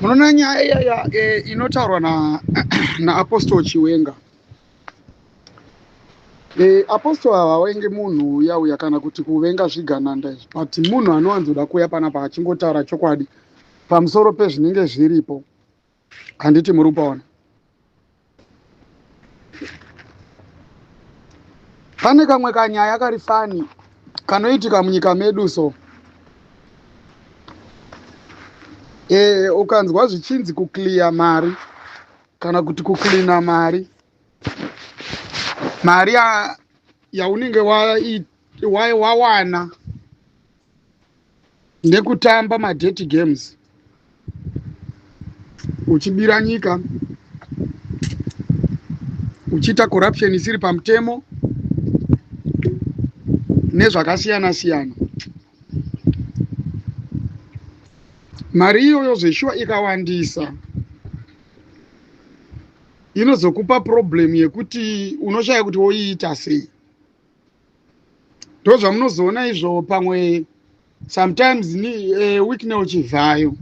Munoona nyaya iyaya inotaurwa naApostle Chiwenga. Apostle havavengi munhu uya uya kana kuti kuvenga zvigananda izvi, but munhu anowanzoda kuuya panapa achingotaura chokwadi pamusoro pezvinenge zviripo. Handiti muri kupaona? Pane kamwe kanyaya kari fani kanoitika munyika medu so. Ukanzwa zvichinzi kuclear mari kana kuti kucleana mari, mari yaunenge wawana nekutamba madirty games uchibira nyika, uchiita corruption isiri pamutemo nezvakasiyana siyana, mari iyoyo zveshuwa ikawandisa inozokupa problem yekuti unoshaya kuti woiita sei. Ndozvamunozoona izvo pamwe sometimes ni Wicknell Chivhayo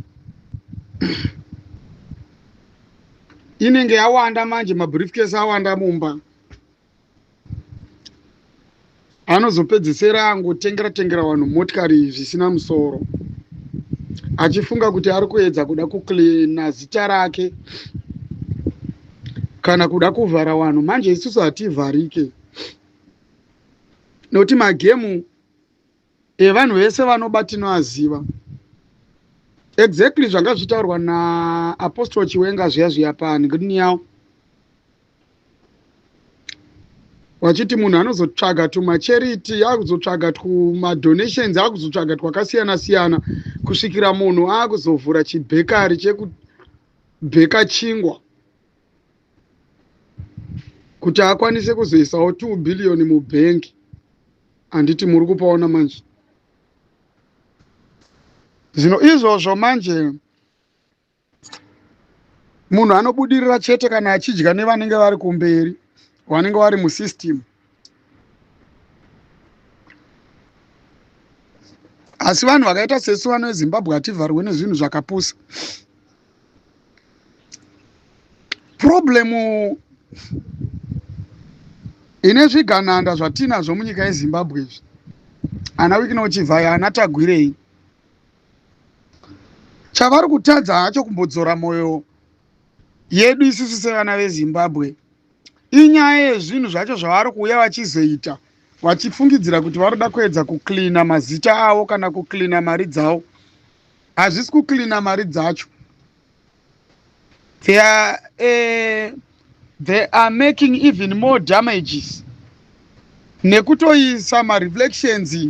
inenge yawanda manje, mabriefcase awanda mumba, anozopedzesera angotengera tengera vanhu motikari zvisina musoro, achifunga kuti ari kuedza kuda kucleana zita rake kana kuda kuvhara vanhu. Manje isusu hativharike nokuti magemu evanhu vese vanoba tinoaziva. Exactly zvanga zvichitaurwa naApostle Chiwenga zviya zviya panhingiriniyawo, vachiti munhu anozotsvaga tumacharity, akuzotsvaga tumadonations, akuzotsvaga twakasiyana siyana kusvikira munhu akuzovhura chibhekari chekubheka chingwa kuti akwanise kuzoisawo 2 billion mubhengi. Handiti muri kupaona manje? Zvino izvozvo manje munhu anobudirira chete kana achidya nevanenge vari kumberi, vanenge vari musystem. Asi vanhu vakaita sesu vano veZimbabwe hativharwe nezvinhu zvakapusa. Problem ine zvigananda zvatinazvo munyika yeZimbabwe izvi, ana Wicknell Chivhayo, ana Tagwirei, chavari kutadza hacho kumbodzora mwoyo yedu isusu sevana veZimbabwe inyaya yezvinhu zvacho zvavari kuuya vachizoita vachifungidzira kuti varoda kuedza kucleana mazita avo kana kucleana mari dzavo. Hazvisi kucleana mari dzacho. They are making even more damages nekutoisa mareflections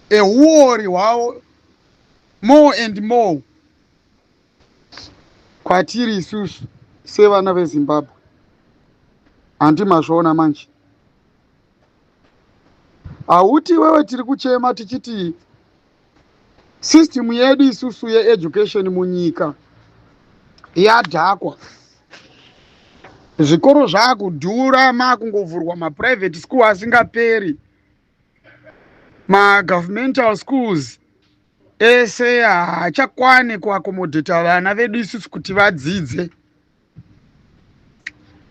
ehuori hwavo more and more kwatiri isusu sevana veZimbabwe. Handi mazviona manje? Hauti iwewe tiri kuchema tichiti system yedu isusu yeeducation munyika yadhakwa, zvikoro zvakudhura, makungovhurwa maprivate school asingaperi, magovernmental schools ese haachakwane kuakomodheta vana vedu isusu kuti vadzidze.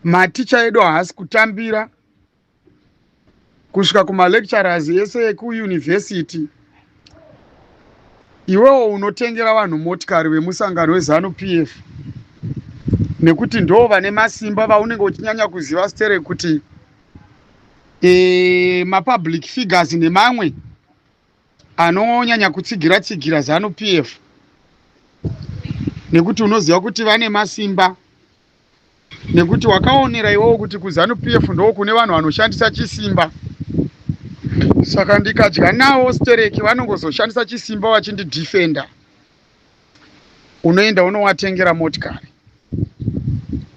Maticha edu haasi kutambira kusvika kumalecturers ese ekuuniversity. Iwewo unotengera vanhu motikari vemusangano weZANU PF nekuti ndo vane masimba vaunenge uchinyanya kuziva stere kuti mapublic figures nemamwe anonyanya kutsigira tsigira ZANU PF, nekuti unoziva kuti vane masimba, nekuti wakaonera iwewo kuti kuZANU PF ndo kune vanhu vanoshandisa chisimba. Saka ndikadya navo stereki vanongozoshandisa chisimba vachindidefenda. Unoenda unowatengera motikari.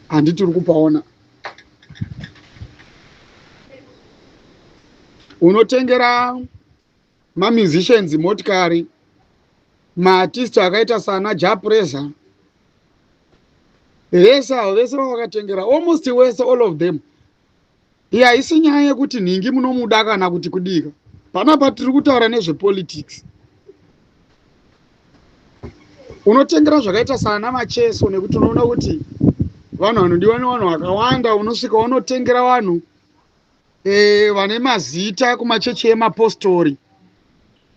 Handiti uri kupaona? Unotengera mamusicians motikari, maartist akaita sana Jah Prayzah, vese avo vese vavakatengera, almost wese, all of them. Iyi haisi nyaya yekuti nhingi munomuda kana kuti kudika. Panapa tiri kutaura nezvepolitics. Unotengera zvakaita sana Macheso nekuti unoona kuti vanhu vanodiwa nevanhu vakawanda. Unosvika unotengera vanhu e, vane mazita kumachechi emapostori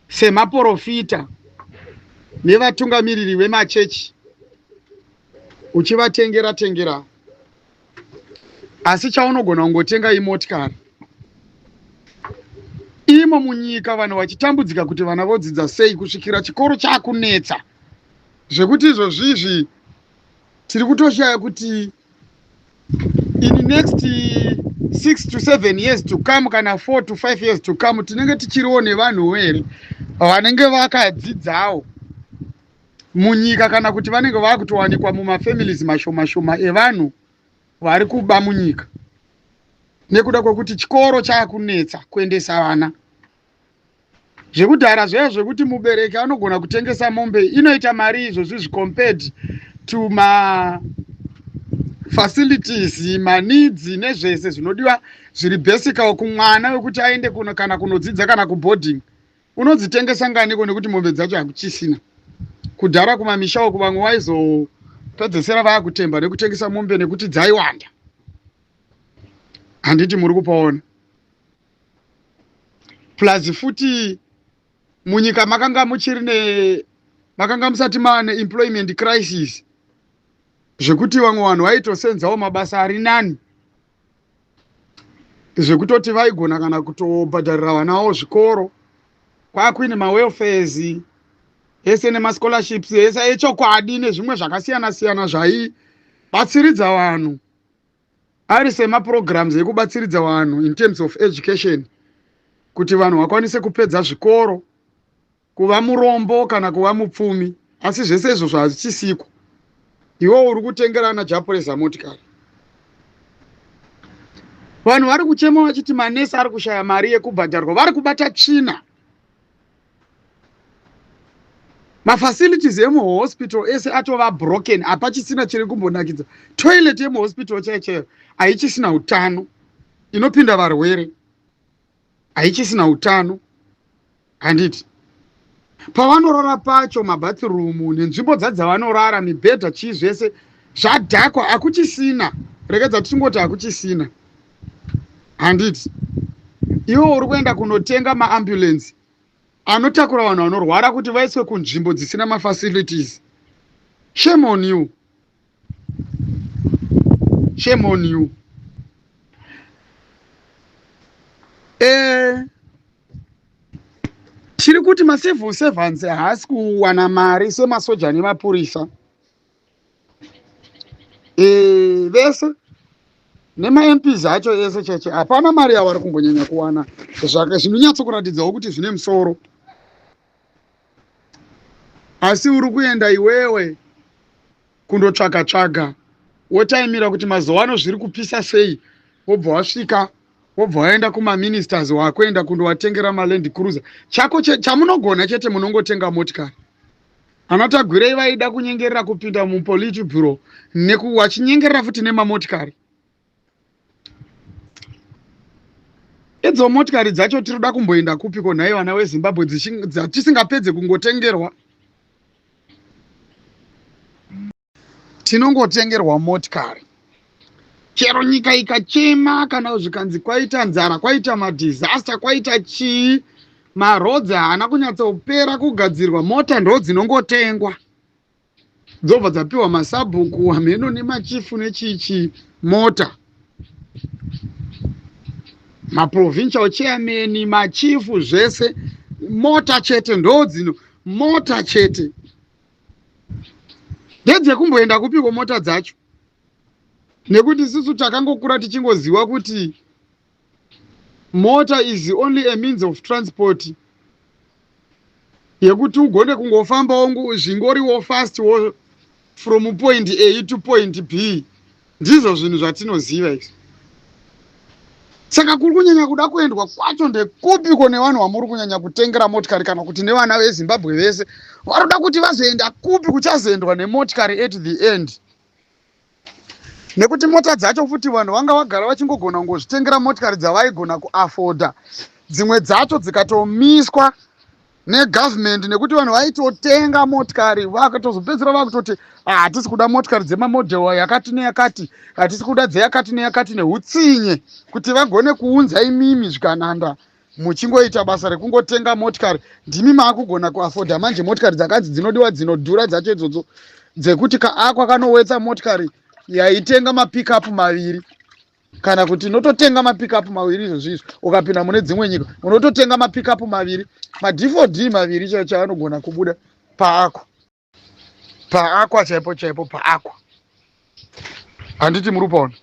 semaporofita nevatungamiriri vemachechi uchivatengera tengera, asi chaunogona kungotenga imotikari. Imo munyika vanhu vachitambudzika kuti vana vodzidza sei kusvikira chikoro chakunetsa zvekuti izvozvizvi tiri kutoshaya kuti in next 6 to 7 years to come kana 4 to 5 years to come tinenge tichiriwo nevanhuwo here vanenge vakadzidzawo munyika, kana kuti vanenge vakutowanikwa mumafamilies mashoma shoma evanhu vari kuba munyika nekuda kwekuti chikoro chaakunetsa kuendesa vana. Zvekudhara zveya zvekuti mubereki anogona kutengesa mombe inoita mari izvozvi compared to ma facilities, maneeds nezvese zvinodiwa zviri basical kumwana wekuti aende kuno kana kunodzidza kana kuboarding. Unodzitengesa nganiko nekuti mombe dzacho hakuchisina? Kudhara kumamisha uku vamwe vaizopedzesera vaakutemba nekutengesa mombe nekuti dzaiwanda. Handiti muri kupaona? Plus futi munyika makanga muchiri ne makanga musati maane employment crisis zvekuti vamwe vanhu vaitosenzawo mabasa ari nani zvekutoti vaigona kana kutobhadharira vana vavo zvikoro. Kwakuine mawelfares ese nemascholarships ese echokwadi nezvimwe zvakasiyana siyana zvaibatsiridza vanhu, ari semaprograms ekubatsiridza vanhu in terms of education, kuti vanhu vakwanise kupedza zvikoro, kuva murombo kana kuva mupfumi. Asi zvese izvozvo hazvichisikwa. Iwo uri kutengerana Japreza motikari. Vanhu vari kuchema vachiti manesi ari kushaya mari yekubhadharwa, vari kubata tsvina. Mafacilities emuhospital ese atova broken, hapachisina chiri kumbonakidza. Toilet yemuhospital chaiyo chaiyo haichisina utano, inopinda varwere haichisina utano. Handiti pavanorara pacho, mabathroom nenzvimbo dzadzavanorara, mibhedha, chii, zvese zvadhakwa, hakuchisina. Rekedza tichingoti hakuchisina. Handiti iwe uri kuenda kunotenga maambulances anotakura vanhu vanorwara kuti vaiswe kunzvimbo dzisina mafacilities? Shame on you, shame on you. Tiri kuti macivil servants haasi kuwana mari semasoja nemapurisa vese nemaMPs acho ese cheche, hapana mari yavari kumbonyanya kuwana zvinonyatsokuratidzawo kuti zvine musoro. Asi uri kuenda iwewe kundotsvaga tsvaga, wotaimira kuti mazuva ano zviri kupisa sei, wobva wasvika, wobva waenda kumaministers, wakuenda kundovatengera maLand Cruiser. Chako chamunogona chete munongotenga motikari. Ana Tagwirei vaida kunyengerera kupinda mupolitburo vachinyengerera futi nemamotikari. Idzo motikari dzacho tiri kumboenda kupiko nhai vana veZimbabwe, dzatisingapedze kungotengerwa? Tinongotengerwa motikari chero nyika ikachema, kana zvikanzi kwaita nzara, kwaita madisaster, kwaita chii, maroads haana kunyatsopera kugadzirwa, mota ndo dzinongotengwa, dzobva dzapiwa masabhuku, hameno nemachifu nechichi mota, maprovincial chairman, machifu, zvese mota chete. Ndo dzino mota chete ndedzekumboenda kupiko mota dzacho? Nekuti isusu takangokura tichingoziva kuti mota is only a means of transport yekuti ugone kungofambawo zvingoriwo fast wo from point A to point B. Ndizvo zvinhu zvatinoziva izvi. Saka kuri kunyanya kuda kuendwa kwacho ndekupiko nevanhu vamuri kunyanya kutengera motikari, kana kuti nevana veZimbabwe vese varoda kuti vazoenda kupi kuchazoendwa nemotikari at the end? Nekuti mota dzacho futi vanhu vanga vagara vachingogona kungozvitengera motikari dzavaigona kuafforda, dzimwe dzacho dzikatomiswa. Negovernment nekuti vanhu vaitotenga motikari vakatozopedzisira vakutoti ah, hatisi kuda motikari dzemamodel yakati neyakati, hatisi kuda dzeyakati neyakati, neutsinye kuti vagone kuunza imimi zvikananda muchingoita basa rekungotenga motikari. Ndimi maakugona kuafoda manje motikari dzakanzi dzinodiwa dzinodhura dzacho idzodzo dzekuti kaakwa kanowetsa motikari yaitenga mapickup maviri kana kuti unototenga mapickup maviri izvozvi izvi. Ukapinda mune dzimwe nyika unototenga mapickup maviri, ma-D4D maviri chaiyo chaanogona kubuda paakwa, paakwa chaipo chaipo paakwa. Handiti muri kupaona?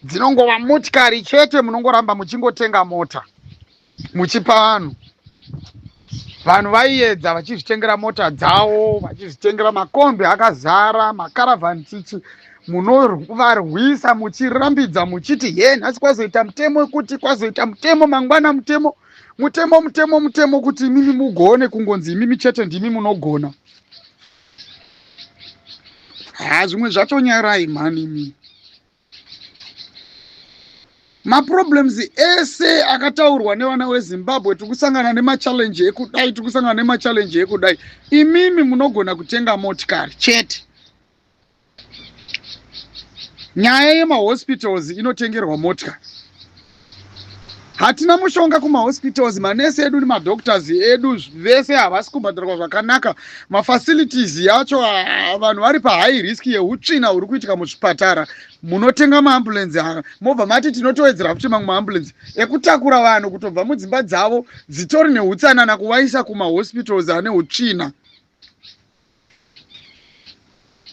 Dzinongova motikari chete, munongoramba muchingotenga mota muchipa vanhu. Vanhu vaiedza vachizvitengera mota dzavo, vachizvitengera makombi akazara, makaravhani chichi, munovarwisa muchirambidza muchiti ye nhasi kwazoita mutemo wekuti kwazoita mutemo, mangwana mutemo, mutemo, mutemo, mutemo, kuti imimi mugone kungonzi imimi chete ndimi munogona. Ha, zvimwe zvacho nyarai mhani imi. Maproblems ese akataurwa nevana veZimbabwe, tiri kusangana nemachallenge ekudai, tiri kusangana nemachallenge ekudai, imimi munogona kutenga motikari chete. Nyaya yemahospitals inotengerwa motikari. Hatina mushonga kumahospitals, manesi edu nemadoctors edu vese havasi kubhadharwa zvakanaka. Mafacilities yacho, vanhu vari pahigh risk yeutsvina huri kuitika muzvipatara. Munotenga maambulensi, mobva mati tinotowedzera futi mamwe maambulensi ekutakura vanhu kutobva mudzimba dzavo dzitori neutsanana kuvaisa kumahospitals ane utsvina,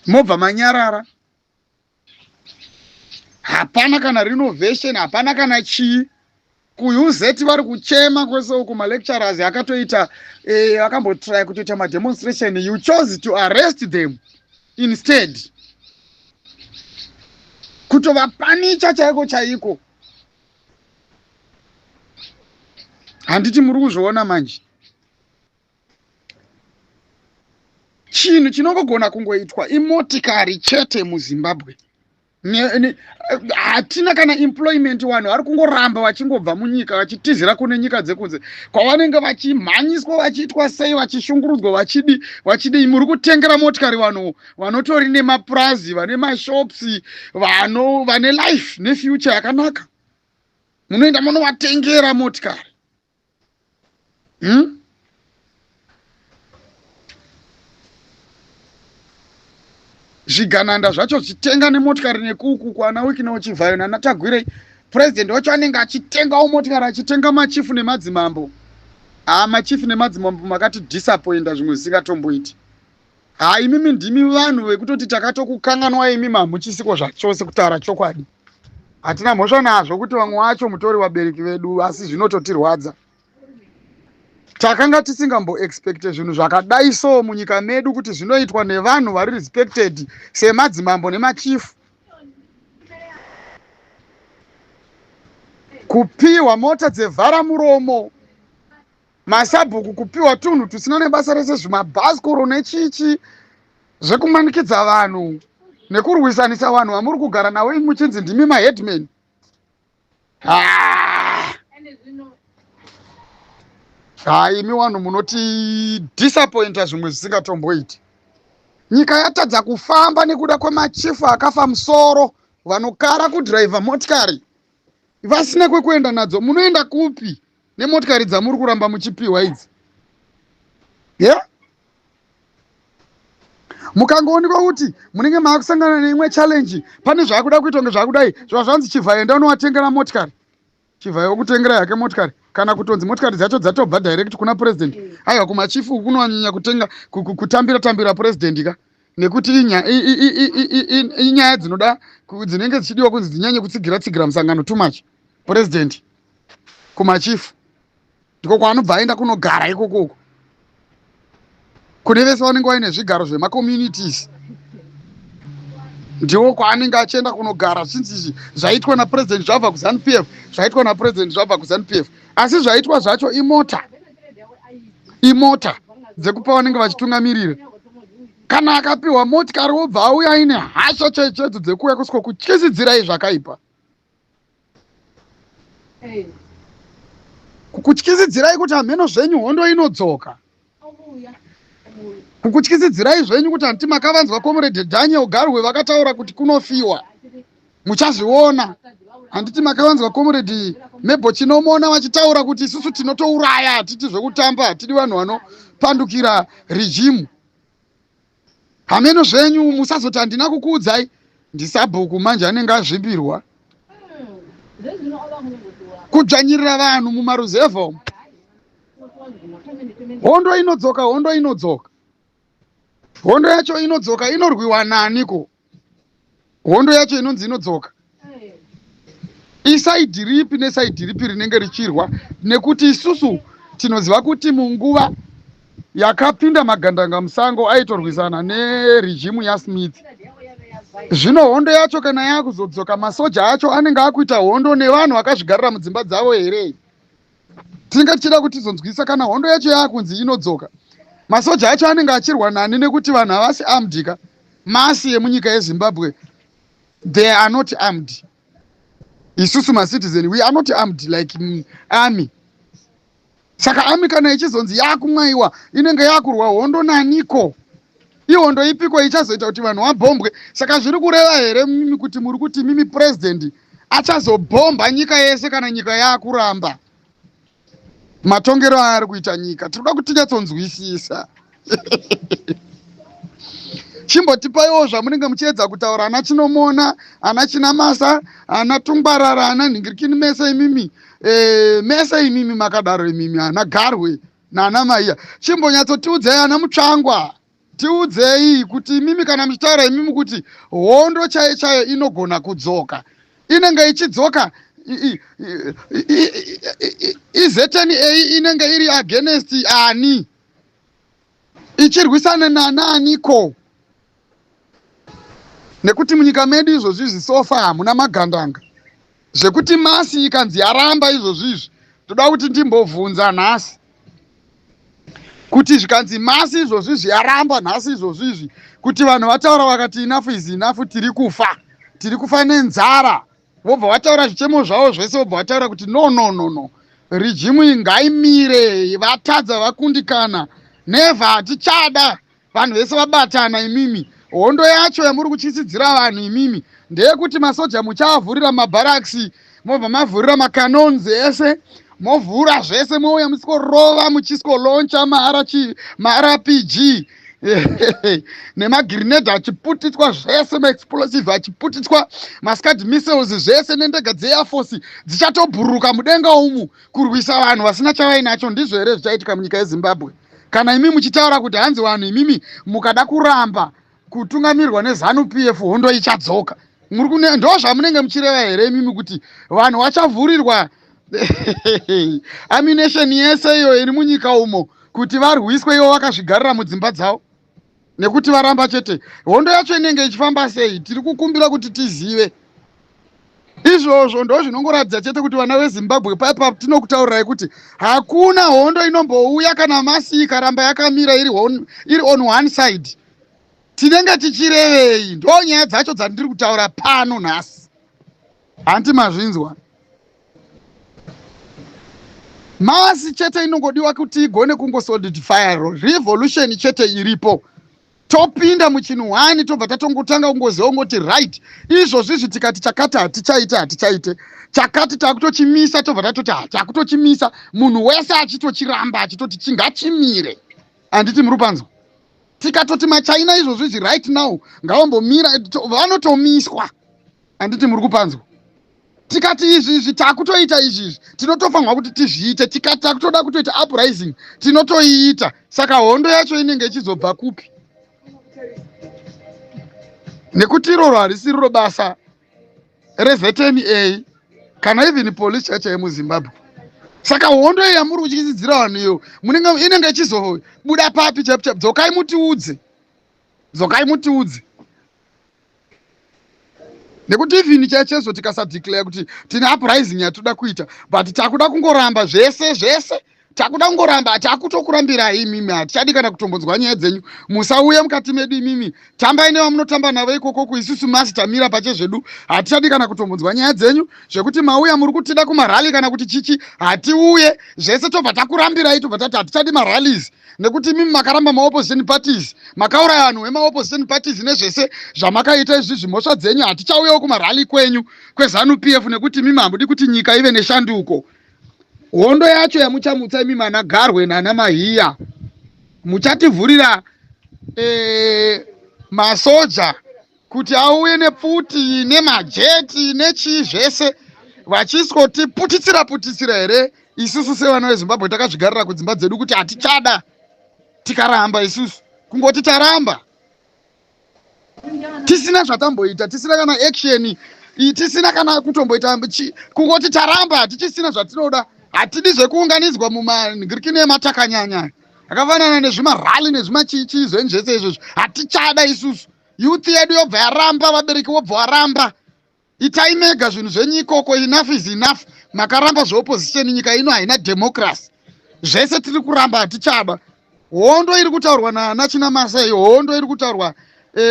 mobva manyarara. Hapana kana renovation, hapana kana chii. KuUZ vari kuchema kwese uku, malecturers akatoita akambotry kutoita mademonstration, you chose to arrest them instead, kutovapanicha chaiko chaiko. Handiti muri kuzviona manje? Chinhu chinongogona kungoitwa imotikari chete muZimbabwe. Hatina kana employment, vanhu vari kungoramba vachingobva munyika vachitizira kune nyika dzekunze kwavanenge vachimhanyiswa, vachiitwa sei, vachishungurudzwa, vachidi vachidii. Muri kutengera motikari vanhu vanotori nemapurazi, vane mashops, vano vane life nefuture yakanaka, munoenda munovatengera motikari? Zvigananda zvacho zvichitenga nemotikari nekuku kwana Wicknell Chivayo nana Tagwirei. Purezidendi wacho anenge achitengawo motikari, achitenga machifu nemadzimambo. Haa, machifu nemadzimambo makati disappointa zvimwe zvisingatomboiti. Haa, imimi ndimi vanhu vekutoti takatokukanganwa imi, mamuchisiko zvachose. Kutaura chokwadi, hatina mhosva nazvo kuti vamwe vacho mutori vabereki vedu, asi zvinototirwadza. Takanga tisingamboexpecte zvinhu zvakadai so munyika medu, kuti zvinoitwa nevanhu vari respected semadzimambo nemachifu, kupiwa mota dzevhara muromo, masabhuku kupiwa tunhu tusina nebasa rese, zvimabhasikoro nechichi, zvekumanikidza vanhu nekurwisanisa vanhu vamuri kugara navo muchinzi ndimi maheadman. Ha, imi vanhu munotidisappointa zvimwe zvisingatomboiti. Nyika yatadza kufamba nekuda kwemachifu akafa musoro vanokara kudhiraivha motikari vasina kwekuenda nadzo. Munoenda kupi nemotikari dzamuri kuramba muchipiwa idzi? Yeah? Mukangoonekwa kuti munenge maakusangana neimwe challenge, pane zvaakuda kuitwa kunge zvaakudai, zva zvanzi Chivhayo enda unovatengera motikari, Chivhayo okutengera yake motikari, kana kutonzi motikari dzacho dzatobva direct kuna president. Aiwa, kumachifu kunonyanya kutenga kutambira tambira president ka, nekuti inyaya dzinoda dzinenge dzichidiwa kunzi dzinyanye kutsigira tsigira musangano too much. President kumachifu ndiko kwaanobva aenda kunogara ikokoko, kune vese vanenge vaine zvigaro zvemacommunities, ndiwo kwaanenge achienda kunogara, zvichinzi izvi zvaitwa napresident zvabva kuZANU PF, zvaitwa napresident zvabva kuZANU PF. Asi zvaitwa zvacho imota, imota dzekupa vanenge vachitungamirira. Kana akapiwa motikari, wobva auya aine hasha chaichedzo dzekuuya kusvika kutyisidzirai zvakaipa, kukutyisidzirai kuti hameno zvenyu, hondo inodzoka. Kukutyisidzirai zvenyu kuti handiti makavanzwa Comrade Daniel Garwe vakataura kuti kunofiwa. Muchazviona. Handiti makavanzwa Comrade Mebo Chinomona vachitaura kuti isusu tinotouraya, hatiti zvekutamba, hatidi vanhu vanopandukira regime. Hameno zvenyu, musazoti handina kukuudzai. Ndisabhuku manje anenge azvimbirwa kudzvanyirira vanhu mumaruzevha umu. Hondo inodzoka, hondo inodzoka. Hondo yacho inodzoka inorwiwa naniko? Hondo yacho inonzi inodzoka isaidhi ripi nesaidhi ripi rinenge richirwa? Nekuti isusu tinoziva kuti munguva yakapinda magandanga musango aitorwisana neregimu yaSmith. Zvino hondo yacho kana yakuzodzoka, masoja acho anenge akuita hondo nevanhu vakazvigarira mudzimba dzavo here? Tinenge tichida kuti tizonzwisa kana hondo yacho yakunzi inodzoka, masoja acho anenge achirwa nani? Nekuti vanhu havasi armed ka. Mass yemunyika yeZimbabwe, they are not armed. Isusu macitizen, we are not armed like army. Saka army kana ichizonzi yakumwaiwa, inenge yakurwa hondo naniko? Ihondo ipiko ichazoita kuti vanhu vabhombwe? Saka zviri kureva here mimi kuti muri kuti mimi president achazobhomba nyika yese kana nyika yakuramba matongero aari kuita nyika? Tinoda kuti tinyatsonzwisisa. Chimbotipaiwo zvamunenge muchiedza kutaura, ana Chinomona, ana Chinamasa, ana Tungwarara, ana Nhingirikini, mese imimi, mese imimi makadaro imimi, ana Garwe nana Maiya. Chimbonyatsotiudzai, ana Mutsvangwa, tiudzei kuti imimi kana muchitaura imimi kuti hondo chaiyo chaiyo inogona kudzoka, inenge ichidzoka iZNA inenge iri against ani, ichirwisana nanaaniko? Nekuti munyika medu izvozvi izvi so far hamuna magandanga zvekuti mass ikanzi yaramba izvozvi izvi. Toda kuti ndimbovhunza nhasi kuti zvikanzi mass izvozvi izvi yaramba nhasi izvozvi izvi, kuti vanhu vataura vakati enough is enough, tiri kufa, tiri kufa nenzara, vobva vataura zvichemo zvavo zvese, vobva vataura kuti no, no, no, no, regime ngaimire, vatadza, vakundikana, never, hatichada, vanhu vese vabatana, imimi hondo yacho yamuri kutyisidzira vanhu imimi ndeyekuti masoja muchaavhurira mabarracks, mobva mavhurira macannons ese, movhura zvese, mouya muchikorova, muchiskoloncha maRPG nemagrenade achiputitswa zvese, maexplosive achiputitswa, maScud missiles zvese, nendege dzeair force dzichatobhururuka mudenga umu kurwisa vanhu vasina chavainacho. Ndizvo here zvichaitika munyika yeZimbabwe kana imi muchitaura kuti hanzi vanhu imimi mukada kuramba kutungamirwa neZANU PF hondo ichadzoka? Ndo zvamunenge muchireva here imimi, kuti vanhu vachavhurirwa ammunition yese iyo iri munyika umo kuti varwiswe ivo vakazvigarira mudzimba dzavo nekuti varamba chete? Hondo yacho inenge ichifamba sei? Tiri kukumbira kuti tizive izvozvo. Ndo zvinongoratidza chete kuti vana veZimbabwe, paipa tinokutaurirai kuti hakuna hondo inombouya kana mass ikaramba yakamira iri on one side. Tinenge tichirevei? Ndo nyaya dzacho dzandiri kutaura pano nhasi. Hanti mazvinzwa? Mass chete inongodiwa kuti igone kungosolidify revolution chete iripo. Topinda muchinhu 1, tobva tatongotanga kungoziva kungoti right, izvozvi izvi tikati chakati hatichaite, hatichaite chakati, takutochimisa, tobva tatoti takutochimisa, munhu wese achitochiramba, achitoti chingachimire. Handiti muri kupanzwa? Tikatoti maChina izvozvi izvi right now ngavambomira, vanotomiswa. Handiti muri kupanzwa? Tikati izvi izvi takutoita, izvi izvi tinotofanirwa kuti tizviite, tikati takutoda kutoita uprising, tinotoiita. Saka hondo yacho inenge ichizobva kupi? Nekuti iroro harisiriro basa reZNA kana even police chacho yemuZimbabwe. Saka hondo iyi yamuri kutyisidzira vanhu iyo munenge inenge ichizobuda papi chaipo chaipo? Dzokai mutiudze, dzokai mutiudze, nekuti even chaichezo tikasadeclare kuti tine uprising yatoda kuita, but takuda kungoramba zvese zvese. Takuda kungoramba, takutokurambirai imimi, hatichadi kana kutombonzwa nyaya dzenyu. Musauye mukati medu imimi, tambai nevamunotamba navo ikoko kuisusu masi tamira pachezvedu. Hatichadi kana kutombonzwa nyaya dzenyu zvekuti mauya muri kutida kumarally kana kuti chichi, hatiuye zvese, tobva takurambirai, tobva tati hatichadi marallies nekuti imimi makaramba maopposition parties, makauraya vanhu vemaopposition parties nezvese zvamakaita izvi, zvimhosva dzenyu. Hatichauyawo kumarally kwenyu kweZanu PF nekuti imimi hamudi kuti nyika ive neshanduko. Hondo yacho yamuchamutsa imi mana Garwe nana Mahiya, muchativhurira masoja kuti auye nepfuti nemajeti nechii zvese vachiswotiputitsira putitsira here? Isusu sevana veZimbabwe takazvigarira kudzimba dzedu kuti hatichada, tikaramba isusu kungoti taramba tisina zvatamboita, tisina kana action, tisina kana kutomboita, kungoti taramba, tichisina zvatinoda. Hatidi zvekuunganidzwa mumangirikini ematakanyanya akafanana nezvimarally nezvimachichi zvenyu zvese izvozvo, hatichada isusu. Youth yedu yobva yaramba, vabereki vobva varamba. Itai mega zvinhu zvenyu ikoko. Enough is enough. Makaramba zveopposition, nyika ino haina democracy, zvese tiri kuramba, hatichada. Hondo iri kutaurwa naana Chinamasa iyo, hondo iri kutaurwa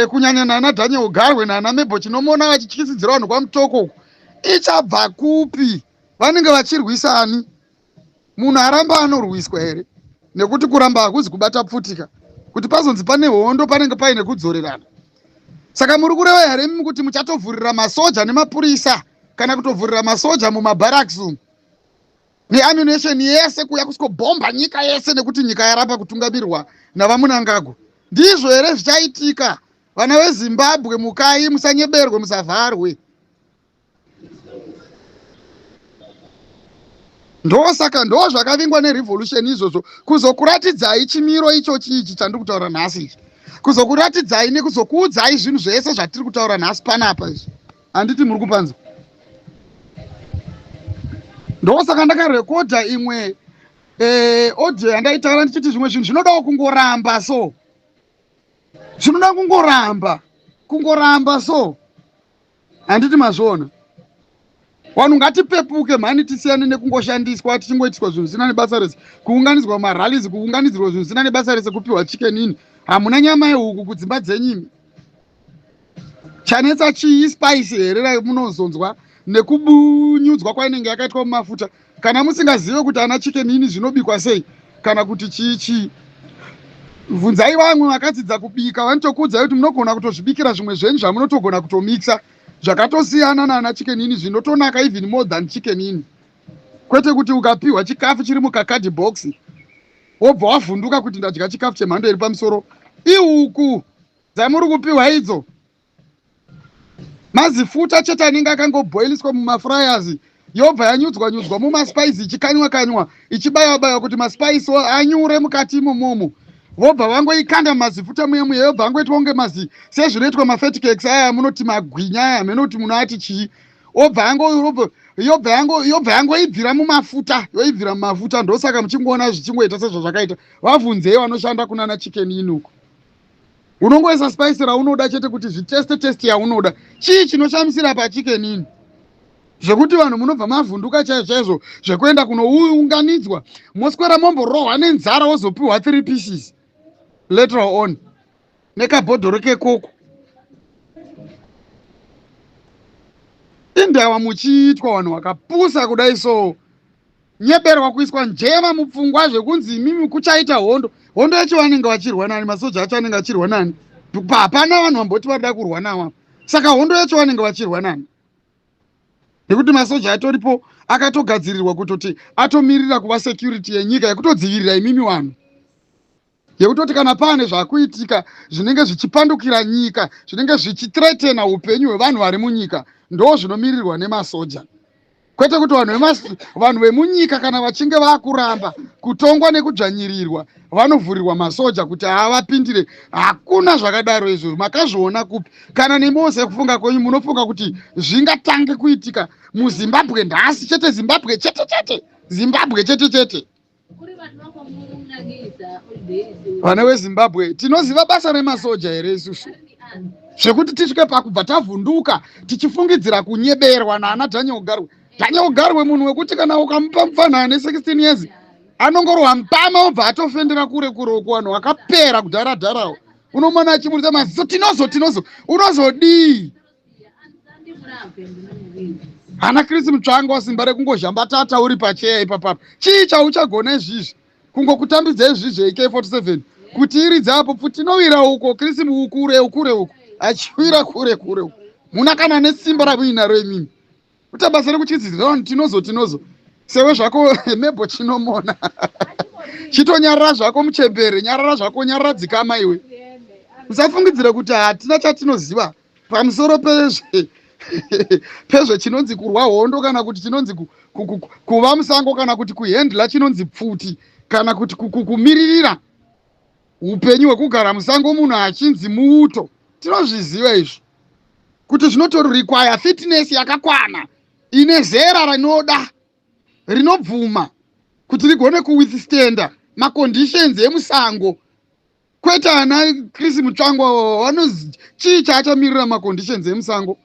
kunyanya naana Daniel Garwe naana Mebo Chinomona vachityisidzira vanhu kwaMutoko uku, ichabva kupi? Vanenge vachirwisani? Munhu aramba anorwiswa here? Nekuti kuramba hakuzi kubata pfutika. Kuti pazonzi pane hondo, panenge paine kudzorerana. Saka muri kureva here imi kuti muchatovhurira masoja nemapurisa kana kutovhurira masoja mumabarracks umu neammunition yese kuuya kusvikobhomba nyika yese nekuti nyika yaramba kutungamirirwa navaMunangagwa? Ndizvo here zvichaitika? Vana veZimbabwe, mukai, musanyeberwe, musavharwe. Ndosaka ndo zvakavingwa nerevolution izvozvo, kuzokuratidzai chimiro ichochi ichi chandiri kutaura nhasi ichi, kuzokuratidzai nekuzokuudzai zvinhu zvese zvatiri kutaura nhasi panapa izvi. Handiti muri kupanza? Ndosaka ndakarekodha imwe audio yandaitaura ndichiti zvimwe zvinhu zvinodawo kungoramba, so zvinoda kungoramba, kungoramba so. Handiti mazviona? Vanhu ngatipepuke mhani, tisiyane nekungoshandiswa tichingoitiswa zvinhu zvisina nebasa rese, kuunganidzwa marallies, kuunganidzirwa zvinhu zvisina nebasa rese, kupiwa Chicken Inn. Hamuna nyama yehuku kudzimba dzenyimi? Chanetsa chii? Spice here munozonzwa nekubunyudzwa kwainenge yakaitwa mumafuta? Kana musingazive kuti ana Chicken Inn zvinobikwa sei kana kuti chii chii, bvunzai vamwe vakadzidza kubika, vanotokuudzai kuti munogona kutozvibikira zvimwe zvenyu zvamunotogona kutomixa zvakatosiyana naana Chicken Inn, zvinotonaka even more than Chicken Inn. Kwete kuti ukapiwa chikafu chiri mukakadhi box wobva wavhunduka kuti ndadya chikafu chemhando iri pamusoro. Ihuku dzamuri kupiwa idzo mazifuta chete anenge akangobhoiliswa mumafryers, yobva yanyudzwa nyudzwa mumaspice, ichikanywa kanywa, ichibayiwa bayiwa kuti maspice anyure mukati imomomo, vobva vangoikanda mumazifuta muya muya, yobva vangoitwa kunge mazi sezvinoitwa mafat cakes aya munoti magwinya aya, munoti munoati chii, obva yango yobva yangoibvira mumafuta, yoibvira mumafuta. Ndosaka muchingoona zvichingoita sezvazvakaita. Vabvunzei vanoshanda kunana Chicken Inn uko. Unongoisa spice raunoda chete kuti zviteste taste yaunoda. Chii chinoshamisira paChicken Inn zvekuti vanhu munobva mavhunduka chaizvo chaizvo zvekuenda kunounganidzwa, moswera momborohwa nenzara, wozopiwa three pieces later on nekabhodhoro kekoko? Indawa muchiitwa vanhu vakapusa kudai so, nyeberwa, kuiswa njema mupfungwa zvekunzi imimi kuchaita hondo. Hondo yacho vanenge vachirwa nani? Masoja acho anenge achirwa nani? Hapana vanhu vamboti varida kurwa nawo. Saka hondo yacho vanenge vachirwa nani? Nekuti masoja atoripo akatogadzirirwa kutoti atomirira kuva security yenyika, yekutodzivirira imimi vanhu, yekutoti kana paane zvakuitika zvinenge zvichipandukira nyika, zvinenge zvichithreatena upenyu hwevanhu vari munyika, ndo zvinomirirwa nemasoja. Kwete kuti vanhu vemunyika kana vachinge vakuramba kutongwa nekudzvanyirirwa vanovhurirwa masoja kuti haavapindire. Hakuna zvakadaro izvozvo. Makazviona kupi? Kana nemiwo sekufunga kwenyu munofunga kuti zvingatange kuitika muZimbabwe nhasi chete? Zimbabwe chete chete, Zimbabwe chete chete. Vana veZimbabwe, tinoziva basa remasoja here isusu zvekuti tisvike pakubva tavhunduka tichifungidzira kunyeberwa naana Daniel Garwe? Daniel Garwe munhu wekuti kana ukamupa mupfanha ane 16 years. Anongorohwa mpama obva atofendera kure kure uko, vanhu vakapera kudhara dharawo. Unomona achimuridza maziso, tinozo tinozo unozodii? Hana Chris Mutsvangwa simba rekungozhambatata uri pacheya ipapapa. Chii chauchagona izvizvi? Kungokutambidza izvizvi AK47 kuti iridze apo pfuti inowira uko. Chris ukure ukure uko, achiwira kure kure uko. Muna kana nesimba ramuinaro imimi kuita basa rekuchidzidzira vanhu. Tinozo tinozo sewe zvako mebho chinomona chitonyarara zvako muchembere, nyarara zvako, nyarara, dzikama iwe. Usafungidzira kuti hatina chatinoziva pamusoro pezve pezve chinonzi kurwa hondo, kana kuti chinonzi kuva musango, kana kuti kuhandle chinonzi pfuti, kana kuti kumiririra upenyu hwekugara musango munhu achinzi muuto. Tinozviziva izvi kuti zvinotorequire fitness yakakwana, ine zera rinoda rinobvuma kuti rigone kuwithstanda maconditions emusango, kwete ana Chris Mutsvangwa. Vanozi chii chaachamirira maconditions emusango?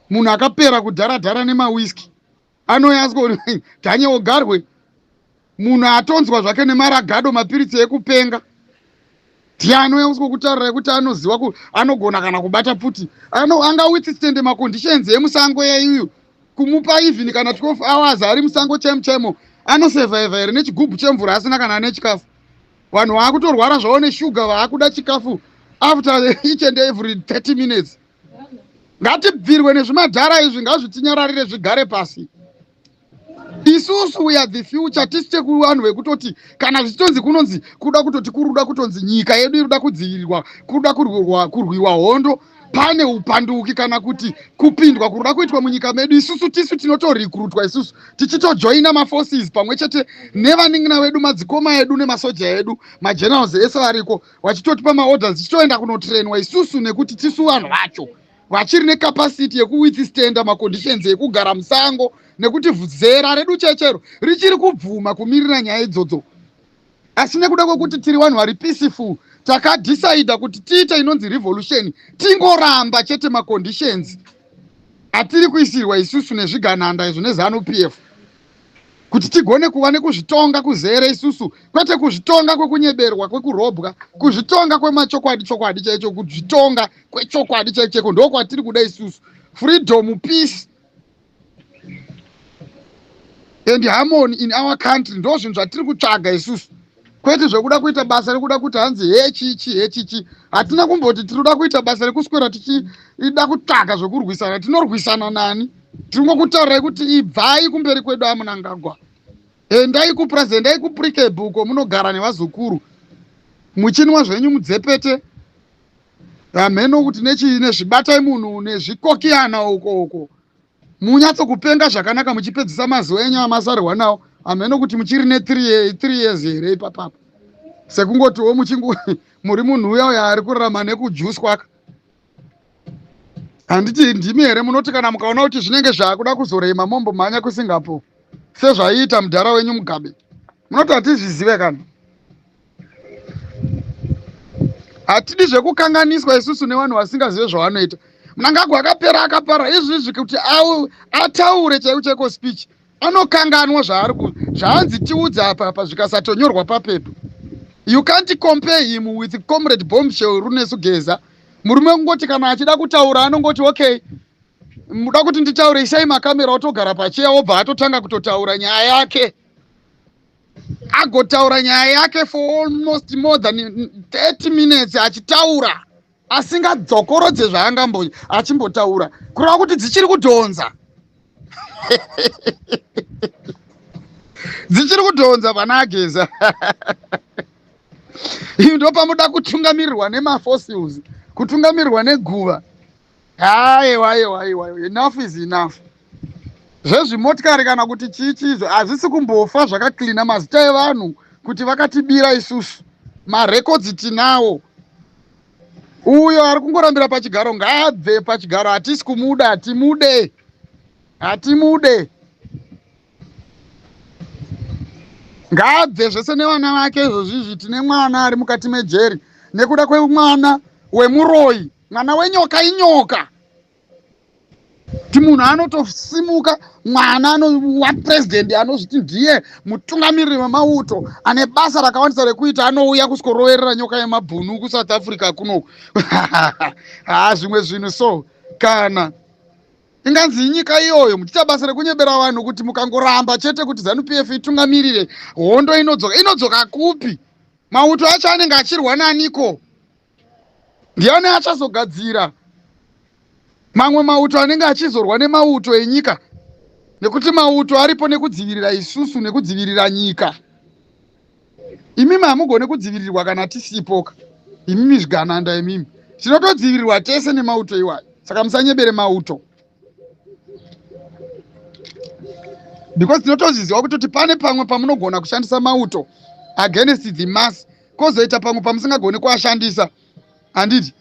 Munhu akapera kudharadhara nemawhiski anoyaswa Daniel Garwe, munhu atonzwa zvake nemaragado, mapiritsi ekupenga, ndiye anoyauswa kutaurira kuti anoziva anogona kana kubata pfuti, angawithstande maconditions emusango yaiyu. Kumupa even kana 12 hours ari musango chemo chemo, anosurviva here nechigubhu chemvura asina kana nechikafu? Vanhu vaakutorwara zvavo neshuga, vaakuda chikafu after each and every 30 minutes. Ngatibvirwe nezvimadhara izvi, ngazvitinyararire, zvigare pasi. Isusu we are the future. Tisite kuvanhu vekutoti kana zvichitonzi kunonzi kuda kutoti kuruda kutonzi nyika yedu iri kuda kudzivirirwa, kuda kurwiwa hondo, pane upanduki kana kuti kupindwa kuruda kuitwa munyika medu, isusu tisu tinotorecruitwa, isusu tichitojoina maforces pamwe chete nevanin'ina vedu, madzikoma edu nemasoja edu, magenerals ese variko vachitotipa maorders, tichitoenda kunotrainwa isusu, nekuti tisu vanhu vacho vachiri necapacity yekuwithstanda maconditions ekugara musango, nekuti zera redu chechero richiri kubvuma kumirira nyaya idzodzo. Asi nekuda kwekuti tiri vanhu vari peaceful, takadecida kuti tiite inonzi revolution, tingoramba chete maconditions atiri kuisirwa isusu nezvigananda izvo neZANU PF, kuti tigone kuva nekuzvitonga kuzere isusu, kwete kuzvitonga kwekunyeberwa, kwekurobwa, kuzvitonga kwemachokwadi chokwadi chaicho, kuzvitonga kwechokwadi chaicho chaiko ndo kwatiri kuda isusu. Freedom, peace and harmony in our country, ndo zvinhu zvatiri kutsvaga isusu, kwete zvekuda kuita basa rekuda kuti hanzi hechichi hechichi. Hatina kumboti tinoda kuita basa rekuswera tichida kutsvaga zvekurwisana. Tinorwisana nani? Tiri kuti ibvai kumberi kwedu, aMnangagwa, endai kupurazi, endai kuPrecabe uko munogara nevazukuru muchinwa zvenyu mudzepete, hamheno kuti nechii, nezvibatai munhu nezvikokiyana uko uko, munyatsokupenga zvakanaka muchipedzisa mazuva enyu amasarwa nawo. Hamheno kuti muchiri ne3 years here ipapapo, sekungotiwo muchingu muri munhu uya uya ari kurarama nekujuswa. Handiti ndimi here munoti kana mukaona kuti zvinenge zvaakuda kuzorema mombomhanya kuSingapore, sezvaiita mudhara wenyu Mugabe? Munoti hatizvizive kana? Hatidi zvekukanganiswa isusu nevanhu vasingazive zvavanoita. Mnangagwa akapera, akapara izvizvi kuti ataure chaiko chaiko speech, anokanganwa zvaari zvaanzi tiudze apa apa, zvikasatonyorwa papepa. You can't compare him with Comrade Bombshell Runesu Geza. Murume kungoti kana achida kutaura anongoti, "Okay, muda kuti nditaure, isai makamera," otogara pacheya, obva atotanga kutotaura nyaya yake, agotaura nyaya yake for almost more than 30 minutes achitaura asingadzokorodze zvaangambo achimbotaura, kureva kuti dzichiri kudhonza, dzichiri kudhonza pana aGeza. Imi ndo pamuda kutungamirirwa nemafossils, kutungamirirwa neguva. Aiwa, aiwa, aiwa, enough is enough. Zvezvimotikari kana kuti chii chiizvo hazvisi kumbofa zvakacleana mazita evanhu kuti vakatibira isusu. Marecords tinawo. Uyo ari kungorambira pachigaro ngaabve pachigaro, hatisi kumuda, hatimude, hatimude, ngaabve zvese nevana vake. Izvozvizvi tine mwana ari mukati mejeri nekuda kwemwana wemuroyi, mwana wenyoka inyoka. Kuti munhu anotosimuka mwana wapresident anozviti ndiye mutungamiriri wemauto ane basa rakawandisa rekuita anouya kusvikoroverera nyoka yemabhunu kuSouth Africa kunoku. Haa, zvimwe zvinhu so kana inganzi inyika iyoyo muchiita basa rekunyebera vanhu kuti mukangoramba chete kuti ZANU PF itungamirire hondo inodzoka. Inodzoka kupi? Mauto acho anenge achirwa naniko? Ndiani achazogadzira mamwe mauto anenge achizorwa nemauto enyika? Nekuti mauto aripo nekudzivirira isusu nekudzivirira nyika. Imimi hamugone kudzivirirwa kana tisipoka. Imimi zvigananda imimi. Tinotodzivirirwa tese nemauto iwayo. Saka musanyebere mauto. Because tinotozviziva kutoti pane pamwe pamunogona kushandisa mauto against the mass, kozoita pamwe pamusingagoni kuashandisa, handiti?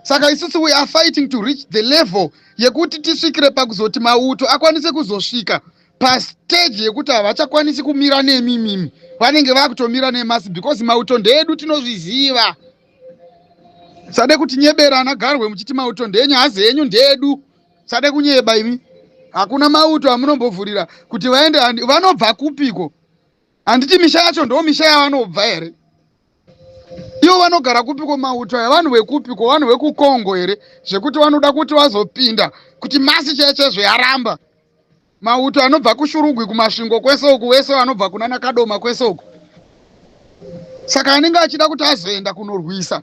Saka isusu we are fighting to reach the level yekuti tisvikire pakuzoti mauto akwanise kuzosvika pastage yekuti havachakwanisi kumira nemi mimi, vanenge vakutomira nemasi because mauto ndeedu, tinozviziva. Sade kuti nyebera anagarwe muchiti mauto ndenyu, hazi enyu, ndeedu. Sade kunyeba imi, hakuna mauto amunombovhurira kuti vaende. Vanobva kupiko? Handiti misha yacho ndo misha yavanobva here? Ivo vanogara kupiko mauto aya? Vanhu vekupiko? Vanhu vekuCongo here zvekuti vanoda kuti vazopinda kuti masi chaiyo chaizvo yaramba? Mauto anobva kuShurugwi, kuMasvingo kwese uku, wese vanobva kuna Nakadoma kwese uku. Saka anenge achida kuti azoenda kunorwisa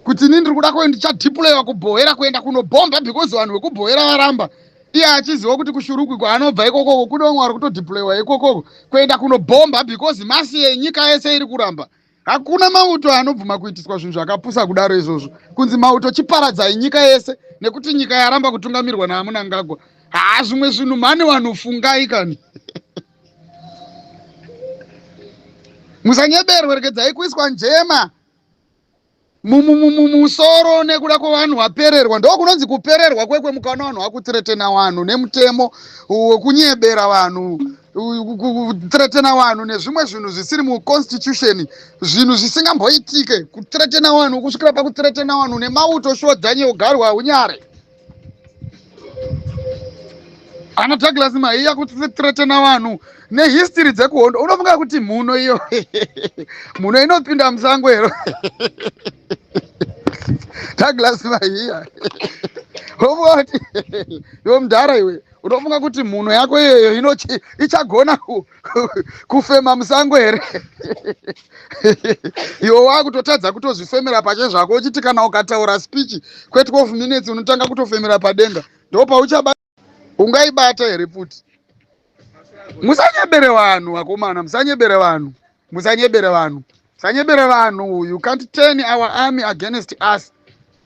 kuti ini ndiri kuda ndichadeployiwa kuBhohera kuenda kunobhomba because vanhu vekuBhohera varamba, iye achiziva kuti kuShurugwi kwaanobva ikokoko kune vamwe vari kutodeployiwa ikokoko kuenda kunobhomba because masi yenyika yese iri kuramba. Hakuna mauto anobvuma kuitiswa zvinhu zvakapusa kudaro izvozvo, kunzi mauto chiparadzai nyika yese nekuti nyika yaramba kutungamirwa naaMunangagwa. Haa, zvimwe zvinhu mhani, vanhu fungai kani. Musanyeberwe, regedzai kuiswa njema mumusoro nekuda kwevanhu vapererwa. Ndo kunonzi kupererwa kwekwe. Mukaona vanhu vakuthreatena vanhu nemutemo wekunyebera vanhu, kuthreatena vanhu nezvimwe zvinhu zvisiri muconstitution, zvinhu zvisingamboitike, kuthreatena vanhu kusvikira pakuthreatena vanhu nemauto, shuwa Daniel Garwe haunyare. Ana Douglas Mahiya kuthreatena vanhu nehistory dzekuhondo, unofunga kuti mhuno iyo, mhuno inopinda musango here? Douglas Mahiya, unofunga kuti iwe mudhara iwe, unofunga kuti mhuno yako iyoyo ichagona kufema musango here? Iwe wakutotadza kutozvifemera pache zvako, uchiti kana ukataura speech kwe12 minutes unotanga kutofemera padenga, ndo pauchaba ungaibata here futi? Musanyebere vanhu vakomana, musanyebere vanhu, musanyebere vanhu, musanyebere vanhu. You can't turn our army against us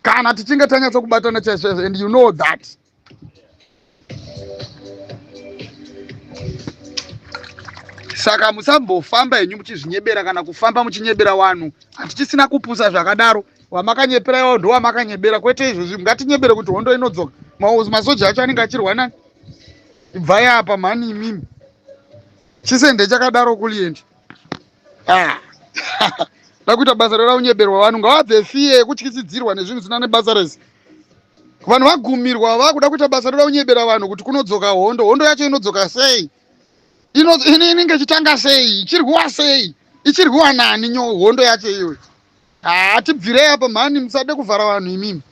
kana tichinge tanyatsokubatana chaizvo, and you know that. Saka musambofamba henyu muchizvinyebera kana kufamba muchinyebera vanhu. Hatichisina kupusa zvakadaro. Wamakanyepera iwawo ndo wamakanyebera, kwete izvozvi. Ngatinyebere kuti hondo inodzoka, masoja acho anenge achirwa nani? Ibvai apa mhani imimi, chisende chakadaro kuliendi. Ah. Da kuita basa rera kunyeberwa. Vanhu ngavabve fiye yekutyisidzirwa nezvinhu zvisina nebasa rese. Vanhu vagumirwa, vakuda kuita basa rera kunyebera vanhu kuti kunodzoka hondo. Hondo yacho inodzoka sei? Inenge ichitanga sei? Ichirwiwa sei? Ichirwiwa nani hondo yacho iyoyo? Hatibvirei apa mhani, musade kuvhara vanhu imimi.